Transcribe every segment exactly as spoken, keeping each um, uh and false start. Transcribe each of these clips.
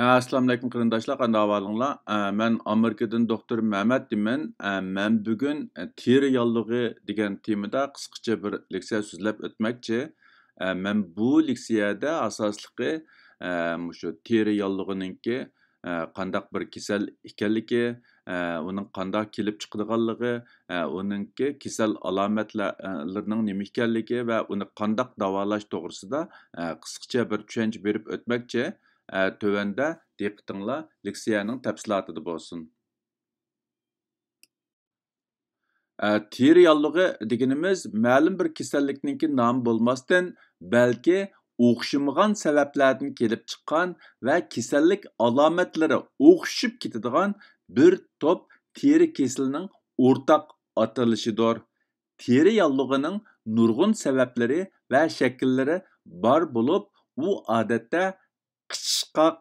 ئەسسالامۇئەلەيكۇم قېرىنداشلار، قانداق ئەھۋالىڭلار؟ ئە، مەن ئامېرىكىدىن دوختۇر مەمەت دېمەن. ئە، مەن بۈگۈن، ئە، تېرە ياللۇغى دېگەن تېمىدا قىسقىچە بىر لېكسىيە سۆزلەپ ئۆتمەكچى. ئە، مەن بۇ لېكسىيەدە ئاساسلىقى، ئە، مۇشۇ تېرە ياللۇغىنىڭكى، ئە، قانداق بىر كېسەل ئىكەنلىكى، ئە، ئۇنىڭ قانداق كېلىپ چىقىدىغانلىقى، ئە، ئۇنىڭكى كېسەل ئالامەتلىرىنىڭ نېمە ئىكەنلىكى ۋە ئۇنى قانداق داۋالاش توغرىسىدا، ئە، قىسقىچە بىر چۈشەنچە بېرىپ ئۆتمەكچى. ئە، تۆۋەندە دىققىتىڭلار لېكسىيەنىڭ تەپسىلاتىدا بولسۇن. ئە، تېرە ياللۇغى دېگىنىمىز مەلۇم بىر كېسەللىكنىڭكى نامى بولماستىن، بەلكى ئوخشىمىغان سەۋەبلەردىن كېلىپ چىققان ۋە كېسەللىك ئالامەتلىرى ئوخشىشىپ كېتىدىغان بىر توپ تېرە كېسىلىنىڭ ئورتاق ئاتىلىشىدۇر. تېرە ياللۇغىنىڭ نۇرغۇن سەۋەبلىرى ۋە شەكىللىرى بار بولۇپ، ئۇ ئادەتتە قىچىشقاق،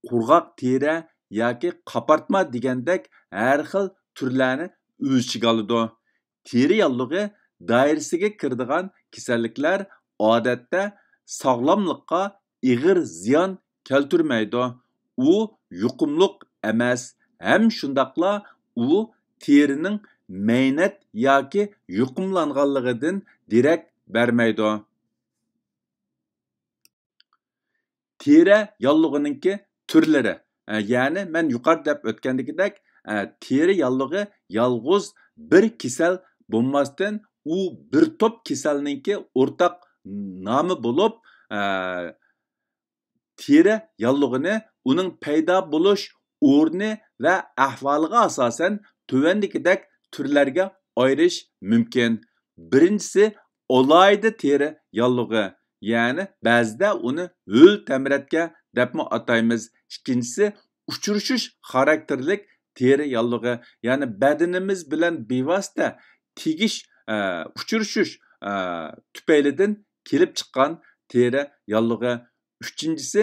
قۇرغاق تېرە ياكى قاپارتما دېگەندەك ھەر خىل تۈرلەرنى ئۆز ئىچىگە ئالىدۇ. تېرە ياللۇغى دائىرىسىگە كىرىدىغان كېسەللىكلەر ئادەتتە ساغلاملىققا ئېغىر زىيان كەلتۈرمەيدۇ. ئۇ يۇقۇملۇق ئەمەس ھەم شۇنداقلا ئۇ تېرىنىڭ مەينەت ياكى يۇقۇملانغانلىقىدىن دېرەك بەرمەيدۇ. تېرە ياللۇغىنىڭكى تۈرلىرى. ئە، يەنى مەن يۇقىرىدا دەپ ئۆتكەندىكىدەك، ئە، تېرە ياللۇغى يالغۇز بىر كېسەل بولماستىن، ئۇ بىر توپ كېسەلنىڭكى ئورتاق نامى بولۇپ، ئە، تېرە ياللۇغىنى ئۇنىڭ پەيدا بولۇش ئورنى ۋە ئەھۋالىغا ئاساسەن تۆۋەندىكىدەك تۈرلەرگە ئايرىش مۇمكىن. بىرىنچىسى، ئالاھىدە تېرە ياللۇغى، يەنى بەزىدە ئۇنى ھۆل تەمرەتكە دەپمۇ ئاتايمىز. ئىككىنچىسى، ئۇچرىشىش خاراكتېرلىك تېرە ياللۇغى، يەنى بەدىنىمىز بىلەن بىۋاسىتە تېگىش، ئە، ئۇچرىشىش، ئە، تۈپەيلىدىن كېلىپ چىققان تېرە ياللۇغى. ئۈچىنچىسى،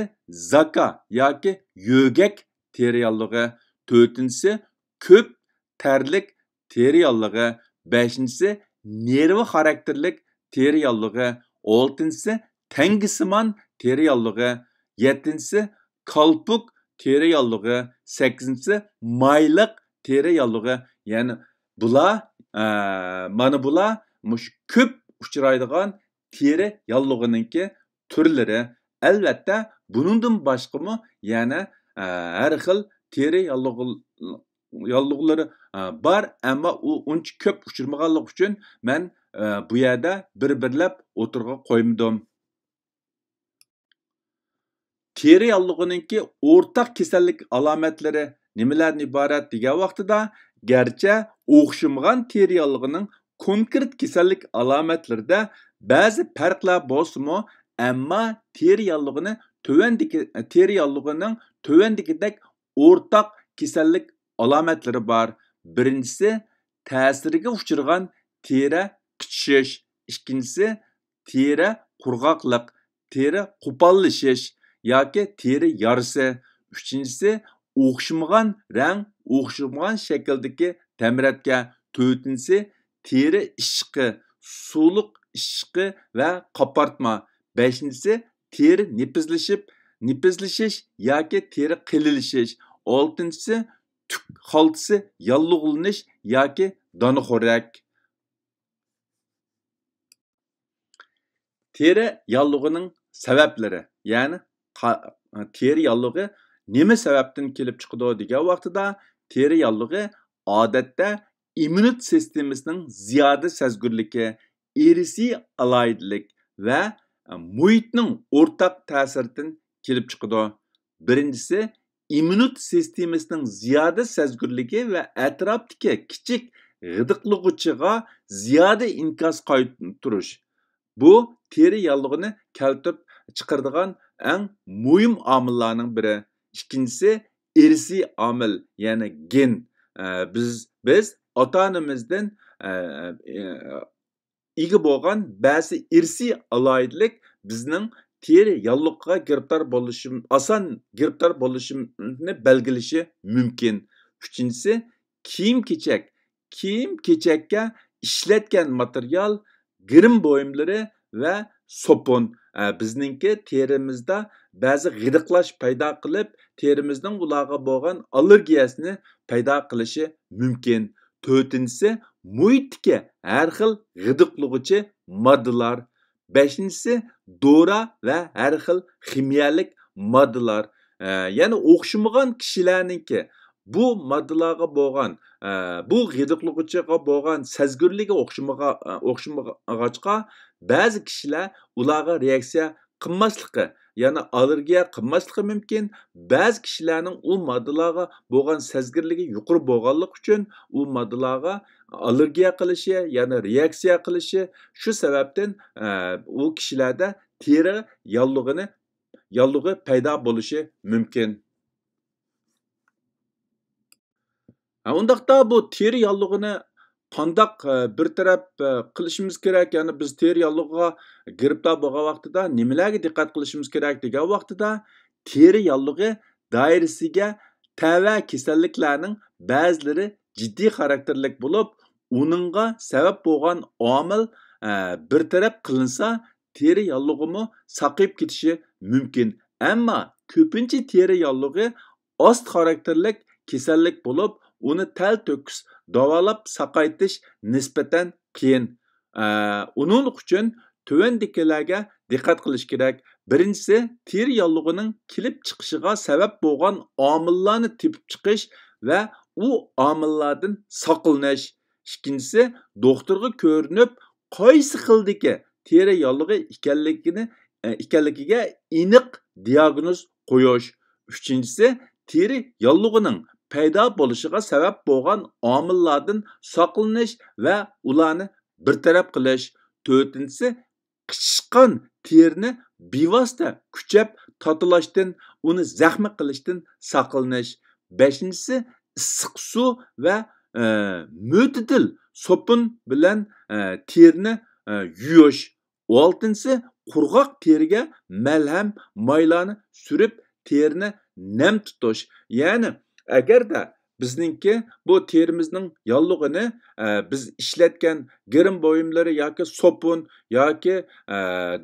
زاكا ياكى يۆگەك تېرە ياللۇغى. تۆتىنچىسى، كۆپ تەرلىك تېرە ياللۇغى. بەشىنچىسى، نېرۋا خاراكتېرلىك تېرە ياللۇغى. ئالتىنچىسى، تەڭگىسىمان تېرە ياللۇغى. يەتتىنچىسى، كالپۇك تېرە ياللۇغى. سەككىزىنچىسى، مايلىق تېرە ياللۇغى. يەنى بۇلار، ئە، مانا بۇلار مۇشۇ كۆپ ئۇچرايدىغان تېرە ياللۇغىنىڭكى تۈرلىرى. ئەلۋەتتە، بۇنىڭدىن باشقىمۇ يەنە، ئە، ھەر خىل تېرە ياللۇغ-، ياللۇغلىرى، ئە، بار، ئەمما ئۇ ئۇنچە كۆپ ئۇچرىمىغانلىقى ئۈچۈن مەن، ئە، بۇ يەردە بىر-بىرلەپ ئوتتۇرىغا قويمىدىم. تېرە ياللۇغىنىڭكى ئورتاق كېسەللىك ئالامەتلىرى نېمىلەردىن ئىبارەت دېگەن ۋاقتىدا، گەرچە ئوخشىمىغان تېرە ياللۇغىنىڭ كونكرېت كېسەللىك ئالامەتلىرىدە بەزى پەرقلەر بولسىمۇ، ئەمما تېرە ياللۇغىنى تۆۋەندىكى، تېرە ياللۇغىنىڭ تۆۋەندىكىدەك ئورتاق كېسەللىك ئالامەتلىرى بار. بىرىنچىسى، تەسىرگە ئۇچرىغان تېرە قىچىشىش. ئىككىنچىسى، تېرە قۇرغاقلىق، تېرە قوپاللىشىش ياكى تېرە يارىسى. ئۈچىنچىسى، ئوخشىمىغان رەڭ، ئوخشىمىغان شەكىلدىكى تەمرەتكە. تۆتىنچىسى، تېرە ئىششىقى، سۇلۇق ئىششىقى ۋە قاپارتما. بەشىنچىسى، تېرە نېپىزلىشىپ، نېپىزلىشىش ياكى تېرە قېلىلىشىش. ئالتىنچىسى، تۈك خالتىسى ياللۇغلىنىش ياكى دانىخورەك. تېرە ياللۇغىنىڭ سەۋەبلىرى، يەنى قا-، تېرە ياللۇغى نېمە سەۋەبتىن كېلىپ چىقىدۇ دېگەن ۋاقتىدا، تېرە ياللۇغى ئادەتتە ئىممۇنىت سىستېمىسىنىڭ زىيادە سەزگۈرلۈكى، ئىرسىي ئالاھىدىلىك ۋە مۇھىتنىڭ ئورتاق تەسىرىدىن كېلىپ چىقىدۇ. بىرىنچىسى، ئىممۇنىت سىستېمىسىنىڭ زىيادە سەزگۈرلۈكى ۋە ئەتراپتىكى كىچىك غىدىقلىغۇچىغا زىيادە ئىنكاس قايتۇرۇش. بۇ تېرە ياللۇغىنى كەلتۈرۈپ چىقىرىدىغان ئەڭ مۇھىم ئامىللارنىڭ بىرى. ئىككىنچىسى، ئىرسىي ئامىل، يەنى گېن. ئە، بىز، بىز ئاتا-ئانىمىزدىن، ئە، ئە، ئىگە بولغان بەزى ئىرسىي ئالاھىدىلىك بىزنىڭ تېرە ياللۇغىغا گىرىپتار بولۇشىم-، ئاسان گىرىپتار بولۇشىمىزنى بەلگىلىشى مۇمكىن. ئۈچىنچىسى، كىيىم-كېچەك، كىيىم-كېچەككە ئىشلەتكەن ماتېرىيال، گىرىم بۇيۇملىرى ۋە سوپۇن. ئە، بىزنىڭكى تېرىمىزدا بەزى غىدىقلاش پەيدا قىلىپ، تېرىمىزنىڭ ئۇلارغا بولغان ئاللېرگىيەسىنى پەيدا قىلىشى مۇمكىن. تۆتىنچىسى، مۇھىتتىكى ھەر خىل غىدىقلىغۇچى ماددىلار. بەشىنچىسى، دورا ۋە ھەر خىل خىمىيەلىك ماددىلار. ئە، يەنى ئوخشىمىغان كىشىلەرنىڭكى بۇ ماددىلارغا بولغان، ئە، بۇ غىدىقلىغۇچىغا بولغان سەزگۈرلۈكى ئوخشىمىغا-، ئە، ئوخشىمىغاچقا، بەزى كىشىلەر ئۇلارغا رېئاكسىيە قىلماسلىقى، يەنى ئاللېرگىيە قىلماسلىقى مۇمكىن. بەزى كىشىلەرنىڭ ئۇ ماددىلارغا بولغان سەزگۈرلۈكى يۇقىرى بولغانلىقى ئۈچۈن، ئۇ ماددىلارغا ئاللېرگىيە قىلىشى، يەنى رېئاكسىيە قىلىشى، شۇ سەۋەبتىن، ئە، ئۇ كىشىلەردە تېرە ياللۇغىنى، ياللۇغى پەيدا بولۇشى مۇمكىن. ھە، ئۇنداقتا بۇ تېرە ياللۇغىنى قانداق، ئە، بىر تەرەپ، ئە، قىلىشىمىز كېرەك؟ يەنى بىز تېرە ياللۇغىغا گىرىپتار بولغان ۋاقتىدا نېمىلەرگە دىققەت قىلىشىمىز كېرەك دېگەن ۋاقتىدا، تېرە ياللۇغى دائىرىسىگە تەۋە كېسەللىكلەرنىڭ بەزىلىرى جىددىي خاراكتېرلىك بولۇپ، ئۇنىڭغا سەۋەب بولغان ئامىل، ئە، بىر تەرەپ قىلىنسا، تېرە ياللۇغىمۇ ساقىيىپ كېتىشى مۇمكىن. ئەمما كۆپىنچە تېرە ياللۇغى ئاستا خاراكتېرلىك كېسەللىك بولۇپ، ئۇنى تەلتۆكۈس داۋالاپ ساقايتىش نىسبەتەن قىيىن. ئە، ئۇنىڭ ئۈچۈن تۆۋەندىكىلەرگە دىققەت قىلىش كېرەك. بىرىنچىسى، تېرە ياللۇغىنىڭ كېلىپ چىقىشىغا سەۋەب بولغان ئامىللارنى تېپىپ چىقىش ۋە ئۇ ئامىللاردىن ساقلىنىش. ئىككىنچىسى، دوختۇرغا كۆرۈنۈپ، قايسى خىلدىكى تېرە ياللۇغى ئىكەنلىكىنى، ئىكەنلىكىگە ئېنىق دىياگنوز قويۇش. ئۈچىنچىسى، تېرە ياللۇغىنىڭ پەيدا بولۇشىغا سەۋەب بولغان ئامىللاردىن ساقلىنىش ۋە ئۇلارنى بىر تەرەپ قىلىش. تۆتىنچىسى، قىچىشقان تېرىنى بىۋاسىتە كۈچەپ تاتىلاشتىن، ئۇنى زەخمە قىلىشتىن ساقلىنىش. بەشىنچىسى، ئىسسىق سۇ ۋە، ئە، مۆتىدىل سوپۇن بىلەن، ئە، تېرىنى، ئە، يۇيۇش. ئالتىنچىسى، قۇرغاق تېرىگە مەلھەم، مايلارنى سۈرۈپ، تېرىنى نەم تۇتۇش. يەنى، ئەگەردە بىزنىڭكى بۇ تېرىمىزنىڭ ياللۇغىنى، ئە، بىز ئىشلەتكەن گىرىم بۇيۇملىرى ياكى سوپۇن ياكى، ئە،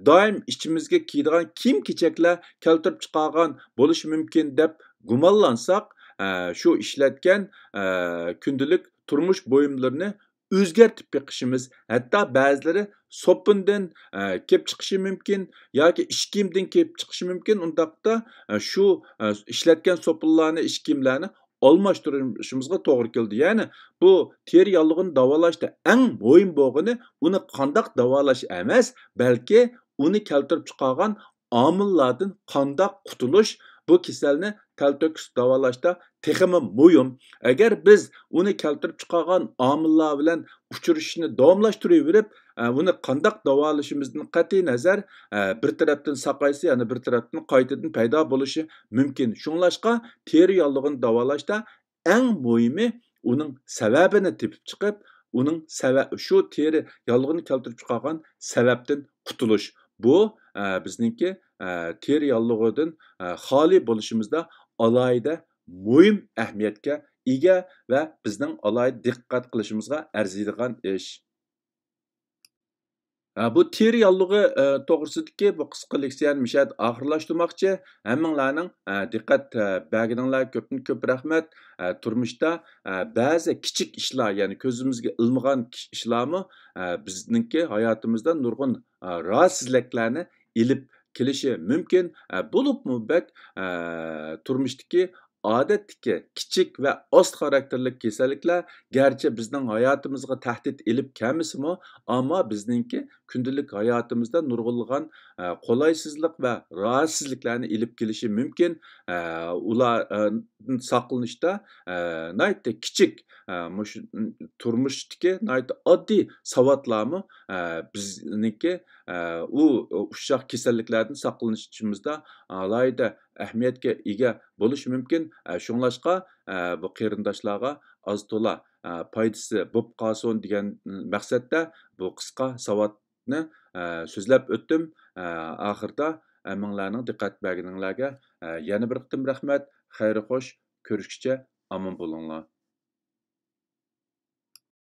دائىم ئىچىمىزگە كىيىدىغان كىيىم-كېچەكلەر كەلتۈرۈپ چىقارغان بولۇشى مۇمكىن دەپ گۇمانلانساق، ئە، شۇ ئىشلەتكەن، ئە، كۈندىلىك تۇرمۇش بۇيۇملىرىنى ئۆزگەرتىپ بېقىشىمىز، ھەتتا بەزىلىرى سوپۇندىن، ئە، كېلىپ چىقىشى مۇمكىن ياكى ئىچ كىيىمدىن كېلىپ چىقىشى مۇمكىن. ئۇنداقتا، ئە، شۇ، ئە، ئىشلەتكەن سوپۇنلارنى، ئىچ كىيىملەرنى ئالماشتۇرۇشىمىزغا توغرا كېلىدۇ. يەنى بۇ تېرە ياللۇغىنى داۋالاشتا ئەڭ مۇھىم بولغىنى ئۇنى قانداق داۋالاش ئەمەس، بەلكى ئۇنى كەلتۈرۈپ چىقارغان ئامىللاردىن قانداق قۇتۇلۇش، بۇ كېسەلنى تەلتۆكۈس داۋالاشتا تېخىمۇ مۇھىم. ئەگەر بىز ئۇنى كەلتۈرۈپ چىقارغان ئامىللار بىلەن ئۇچرىشىشنى داۋاملاشتۇرۇۋېرىپ، ئە، ئۇنى قانداق داۋالىشىمىزدىن قەتئىينەزەر، ئە، بىر تەرەپتىن ساقايسا، يەنە بىر تەرەپتىن قايتىدىن پەيدا بولۇشى مۇمكىن. شۇڭلاشقا تېرە ياللۇغىنى داۋالاشتا ئەڭ مۇھىمى ئۇنىڭ سەۋەبىنى تېپىپ چىقىپ، ئۇنىڭ سەۋە-، شۇ تېرە ياللۇغىنى كەلتۈرۈپ چىقارغان سەۋەبتىن قۇتۇلۇش. بۇ، ئە، بىزنىڭكى، ئە، تېرە ياللۇغىدىن، ئە، خالىي بولۇشىمىزدا ئالاھىدە مۇھىم ئەھمىيەتكە ئىگە ۋە بىزنىڭ ئالاھىدە دىققەت قىلىشىمىزغا ئەرزىيدىغان ئىش. ئە، بۇ تېرە ياللۇغى، ئە، توغرىسىدىكى بۇ قىسقا لېكسىيەنى مۇشۇ يەردە ئاخىرلاشتۇرماقچى. ھەممىڭلارنىڭ، ئە، دىققەت، ئە، بەرگىنىڭلارغا كۆپتىن كۆپ رەھمەت. ئە، تۇرمۇشتا، ئە، بەزى كىچىك ئىشلار، يەنى كۆزىمىزگە ئىلمىغان كىش-، ئىشلارمۇ، ئە، بىزنىڭكى ھاياتىمىزدا نۇرغۇن، ئە، راھەتسىزلىكلەرنى ئېلىپ كېلىشى مۇمكىن. ئە، بولۇپمۇ بەك، ئە، تۇرمۇشتىكى ئادەتتىكى كىچىك ۋە ئاستا خاراكتېرلىك كېسەللىكلەر گەرچە بىزنىڭ ھاياتىمىزغا تەھدىت ئېلىپ كەلمىسىمۇ، ئەمما بىزنىڭكى كۈندىلىك ھاياتىمىزدا نۇرغۇنلىغان، ئە، قولايسىزلىق ۋە راھەتسىزلىكلەرنى ئېلىپ كېلىشى مۇمكىن. ئە، ئۇلار، ئە، ساقلىنىشتا، ئە، ناھايىتى كىچىك، ئە، مۇشۇ تۇرمۇشتىكى ناھايىتى ئاددىي ساۋاتلارمۇ، ئە، بىزنىڭكى، ئە، ئۇ ئۇششاق كېسەللىكلەردىن ساقلىنىشىمىزدا ئالاھىدە ئەھمىيەتكە ئىگە بولۇشى مۇمكىن. ئە، شۇڭلاشقا، ئە، بۇ قېرىنداشلارغا ئاز تولا، ئە، پايدىسى بوپ قالسۇن دېگەن مەقسەتتە بۇ قىسقا ساۋاتنى، ئە، سۆزلەپ ئۆتتۈم. ئە، ئاخىرىدا ھەممىڭلارنىڭ دىققەت بەرگىنىڭلارگە، ئە، يەنە بىر قېتىم رەھمەت. خەير خوش، كۆرۈشكىچە ئامان بولۇڭلار.